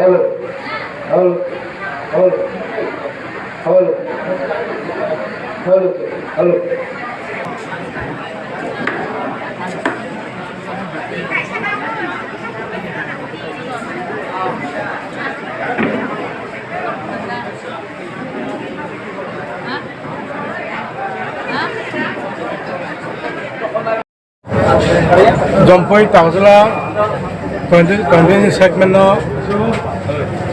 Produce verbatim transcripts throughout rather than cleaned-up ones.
Hello, hello, hello, hello, hello. Jompui Tahojla constituency segment no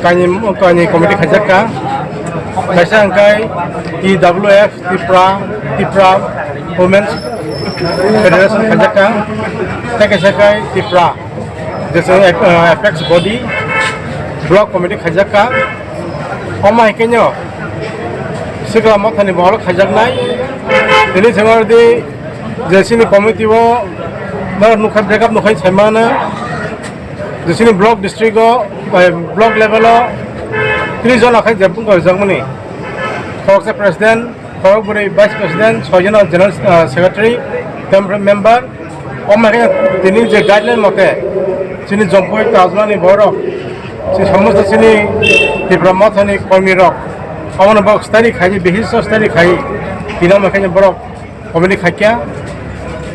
kaini, kaini committee khaijak ka. Kaisa hwnkhe T W F Tipra, Tipra Women's Federation khaijak ka. Tei kaisa khe Tipra, je chwng ap-, apex body block committee khaijak ka. Omo hai khe no Sikla Mothani boholo khaijaknai. Tini chwng already je chini committee o no nukha, break up nukha saimano. Je chini block district o, eh, block level o tris jon akhai je bung kaijakmani. Khoroksa president, khorok bwrwi vice president, soi jon general, eh, secretary, temporary member. Omo hai khe tini je guideline mote chini Jompui Tahojlani borok, si somosto chini Tipra Mothani kormi rok, omono borok study khai, bihisto study khai, tini omo hai khe borok committee khaikya.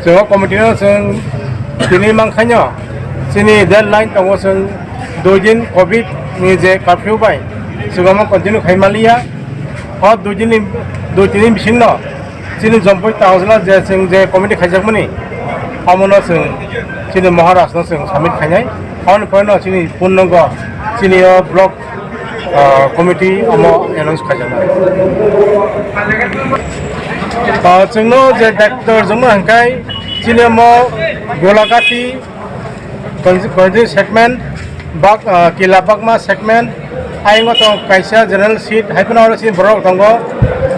Chwng o committee no chwng tini mankhaino chini deadline tongo, chwng dui din covid ni je curfew bai chwng omo continue khai maliya. O dui din ni, dui tini bisingno chini Jompui Tahojla je chwng je committee khaijakmani, omono chwng chini Maharaj no chwng submit khainai. Aboni pore no chini purnango chini o block, ah, committee omo announce khaijaknai. Ah, chwngno je daitw rwjakma hwnkhai chini omo Golagati consti-, constituency segment, Bak-, ah, Kila Bakma segment, ayang o tongo kaisa general seat, hai phano oro chini borok tongo,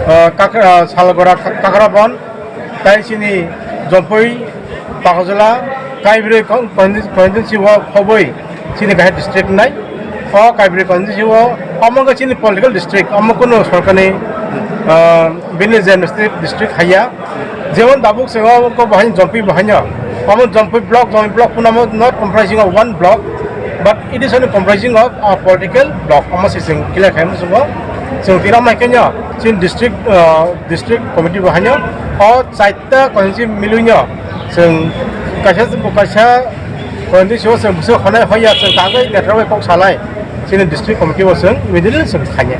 ah, Kakra, ah, Salgora, Ka-, Kakrabon, tai chini Jompui, Tahojla, Kaibroi con-, consti-, constituency o khoboi chini kaisa district nai. O Kaibroi constituency o omo wngkha chini political district, omo kunu sorkarni, ah, bini je district, district haiya. Jemon tabuk se o ko bahai Jompui bahai no. Omo Jompui block, Jompui block phano not comprising of one block, but it is only comprising of a political block. Omo se chwng clear khai muchungo. Chwng tira mai khe no, chini district, ah, district committee bahai no. O chaita constituency milwi no. Chwng kaisa, kaisa constituency o chwng bwswk honai hoya chwng tangwi netra bai kok salai. Chini district committee o chwng immediately chwng khainai.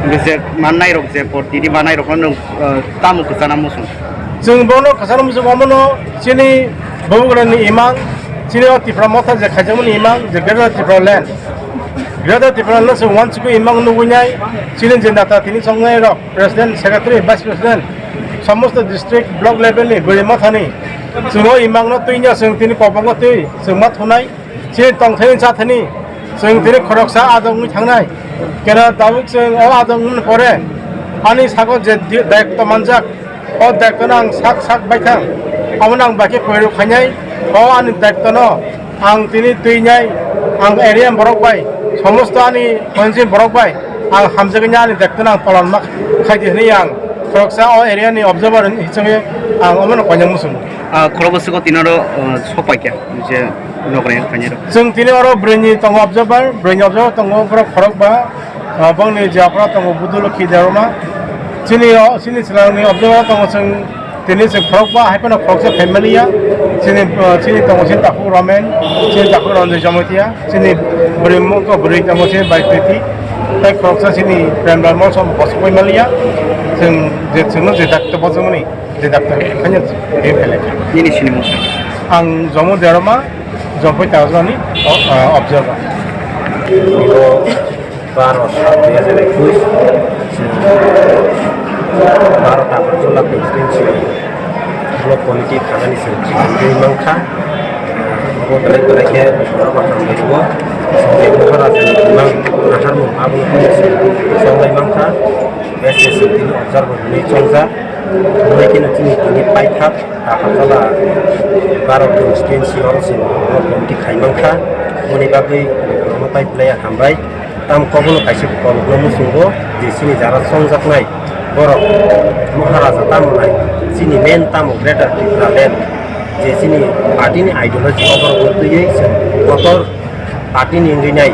Bese mannai rok je por tini mannai rok no, ah, tamo kwchana muchung. Chwng bono kwchana muchung omono chini Bubagrani imang, chini o Tipra Motha je khaijakmani imang, je Greater Tipra Land. Greater Tipra Land no chwng wansukwi imang nugwi nai, chini je nata tini chongnai rok, president, secretary, vice president, somosto district, block level ni bwrwi mothani chwng o imang no twi no chwng tini kobongo twi chwng ma thunai. Chini tongthani chathani chwng tini khoroksa adong wngwi thangnai. Kena tabuk chwng o adong wngmani pore ani sago je di-, daitw manjak, o daitw no ang sak sak baithang. Omono ang baikhe koirok khainai. O ani daitw no ang tini twinai, ang area borok bai, somosto ani constituency borok bai ang hamjagwi ani daitw no ang palon ma khaidi hwnwi ang khoroksa o area ni observer hisabwi ang omono koinai muchungo. Ah, khoroksa ko tinaro, ah, sopaikya je. Nokrai khainai rok. Chwng tini oro bwrwini tongo observer, bwrwini observer tongo borok khorokba, ah, bongni je okra tongo Budulokhi Debbarma. Chini o, chini chwlangni observer tongo chwng tini chwng khorokba, hai phano khoroksa phaimani ya. Chini, ah, chini tongo chini takhuk Romen, chini takhuk Ranjoy Jamatia, chini bwrwi mungko bwrwi tongo chini Baipriti. Tai khoroksa chini Premlal Molsom bosok pai maliya. Chwng je chwngno je dakto bojongmani. Je doctor kanya, eh, pele. Nini sini mungsa? Ang Jomo Derma, Jompui Tahojlani, o, ah, observer. Ibo baro sat dui hajar ekush, baro Takarjala constituency block committee thangani se chikon dui mangkha. Abo belai belai khe borok rok hambai rwo. Chini Maharaj ni imang naharmung abono khe se chonglai mangkha. S S tini observer hwnwi chongjak. Hwnwi kheno chini tini paithak Takarjala baro constituency oro se block committee khai mankha. Aboni bagwi borokno tai belai hambai. Tamo kobono kaisa kolokno muchungo je chini jara chongjaknai borok Maharaja tamo nai, chini main tamo Greater Tipraland, je chini party ni ideology o borok no twiwi chwng kotor party ni wngwi nai,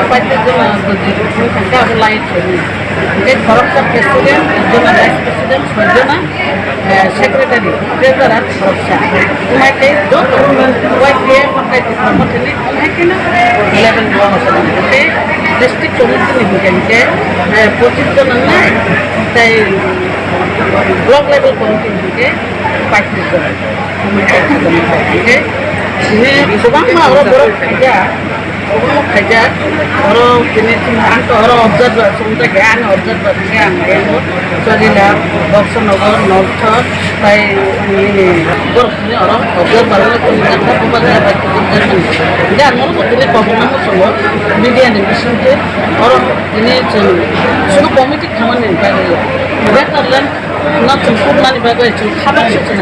Hingke paithago jona jodi wngkha khe abo lai thani. Hingke khoroksa president, jona vice president, soi jona, eh, secretary, treasurer khoroksa. Wngkha khe joto Y T F hingke Tipra Mothani wngkha khe no eleven jona. Hingke district committee ni hingke hingke, eh, pochis jona wngnai, tei block level committee ni hingke paithago jona. Hingke, hingke, bini kwbangma oro borok khaijak, kwbangma khaijak, oro bini, ang to oro observer, sumta khe ang observer, khe ang khe Chorila, Boxanagar, Nalsor, tai, nini, borok bini oro observer, oro khe ang khe Bubagra bai khe observer. Hingke ang oro bini kobor no muchungo, media ni bisingtwi, oro bini chwng, chwng committee khamani bagwi, Greater Land no chwng kubunani bagwi chwng khabak se chwng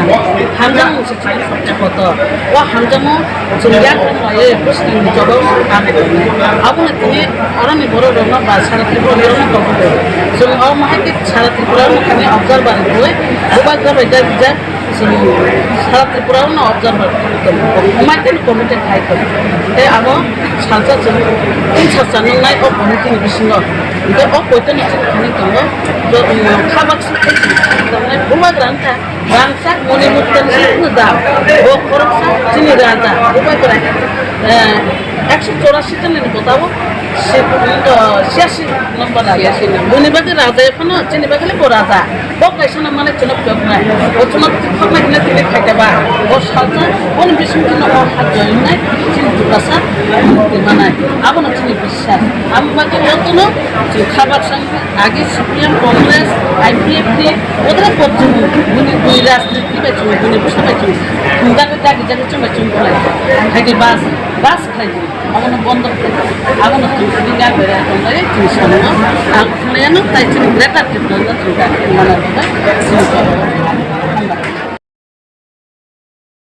hamjakmung se chwng kotor. O hamjakmung chwng yakrwng laiwi bwskango jobao chwng kha nai tongnai. Abono tini oroni borok rokno ba sara Tripura borokno tongkha. Chwng omo hai khe sara Tripura rokno tini observer rwui Bubagra bai jak jak chwng sara Tripura rokno observer rwui tongo. Omo hai kheno committee khai tongo. Tei abo salsa chwng tin salsa nwngnai o committee ni bisingo. Hingke o poito ni chini thani tongo, jo, um, khabak sukhe tongnai Bubagra wngkha, rangchak Moni Mukta ni sini da, bo khoroksa chini raja, Bubagra, eh, ekso chorasi joni ni botao, si, uh, siyasi number raja. Siyasi number. Boni bagwi raja ephano, chini bagwi bo raja. Bo kaisa no mane chwla phiyok nai. Bo chwla phiyok nai hwnwi tini khaita ba. Bo salsa, boni bising kheno o ha join nai, chini Tiprasa mukti manai. Abono chini Abo bagwi jotono chwng khabak sang agi C P M, Congress, I P F T, odre pot chwng bini bui rajniti bai chwng bini bwsa bai chwng thumjagwi dagi jagwi chwng bai chwng khlai. Hai khe bas, bas khlai di. Abono bondo khlai di. Abono chwng sini ga bera tonglai chwng samno. Ang khnayano tai chwng greater Tipraland chwng ga manarwkha chwng.